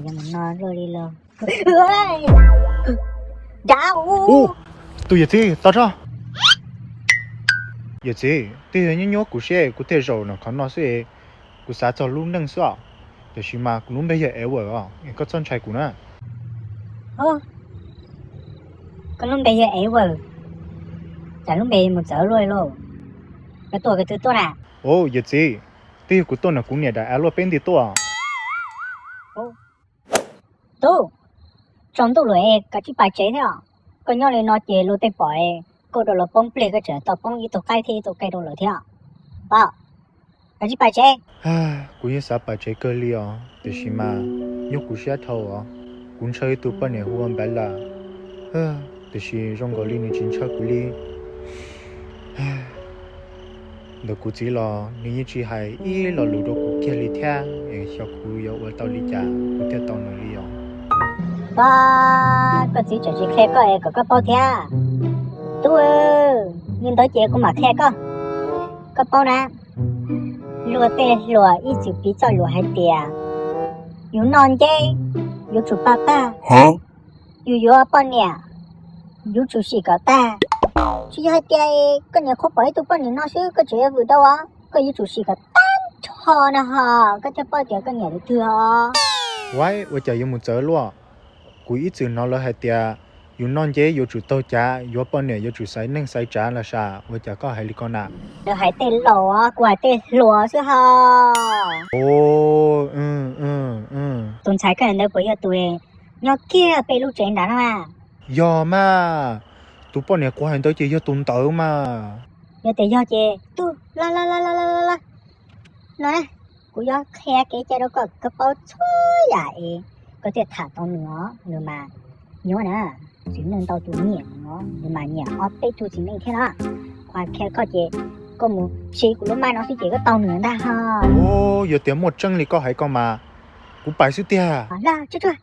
Yog mus no luaj li los. Dav u. Tus yawm txiv, tos tso. Yawm txiv, twb yog nyuaj nyuaj kuv siab kuv thiaj zaum no qhov no xwb. Kuv xav txog lub neej xwb os. Tiam sis mas kuv lub npe yog Edward os, es koj txhob ntshai kuv na. Koj lub npe yog Edward, cas lub npe mus txawv luaj li lauj? Koj tuaj koj twg tuaj na? Au yawm txiv, twb yog kuv tuaj nrog kuv niam daim av luaj peb nti tuaj. Tub, tsaus ntuj lawm es koj tsis pais tsev thiab os? Koj nyob li no ces luag tej pom es koj rau lawv poob plig, koj tseem tau poob ib tug qaib thiab ib tug qe rau lawv thiab. Pom, koj tsis pais tsev. Kuv yeej xav pais tsev kawg li os, tiam sis mas nyuaj kuv siab dhau os. Kuv ntshaw ib tug poj niam hu ua Npaiv lawm, tiam sis zoo nkaus li nws tsis ntshaw kuv li. Ntawm kuv txiv los nws yeej tsis hais ib lo lus rau kuv kiag li thiab, es xyov kuv yuav ua tau li cas kuv thiaj tau nws li os. Pab, koj txiv tseem tsis qhia koj es kom koj paub thiab. Tub, li ntawd ces kuv mam qhia koj. Koj paub na, luag tej hluas ib txwm piv txoj lus hais tias yus noj nceb yuav tsum paj paj, yus yuav poj niam yuav tsum sim kom tag. Tsis yog hais tias koj niam qhuav pom ib tug poj niam no xwb koj tseem yuav vwm tau os, koj yuav tsum sim kom tag nrho na ho koj thiaj paub tias koj niam tus twg os. Uaib, ua cas yuav mus txawv luaj? Kuv ib txwm hnov lawv hais tias yus noj nceb yuav tsum taug cav, yuav poj niam yuav tsum xaiv neej xaiv tsav los sas, ua cas koj hais li ko na? Lawv hais tej laus os, kuv hais tej hluas xwb ho. Tus ntxhais koj hais ntawd puas yog tus nyob kiag pem lub tsev nrad no mas? Yog mas, tus poj niam kuv hais ntawd ces yog tus ntawd mas. Yog tias yog ces tub, los los los los los los no na, kuv yuav qhia kev cai rau koj, koj paub txhua yam es koj thiaj tham tau nws os. Nws mas nyuaj na, txiv neej ntau tus nyiam nws os, nws mas nyiam ob peb tug txiv neej thiab na. Kuv qhia koj ces koj mus siv kuv lub maj no xwb ces koj tau nws ntag ho. Yog tias muaj tseeb li koj hais ko mas kuv pais xwb tiag. Los tsuag tsuag,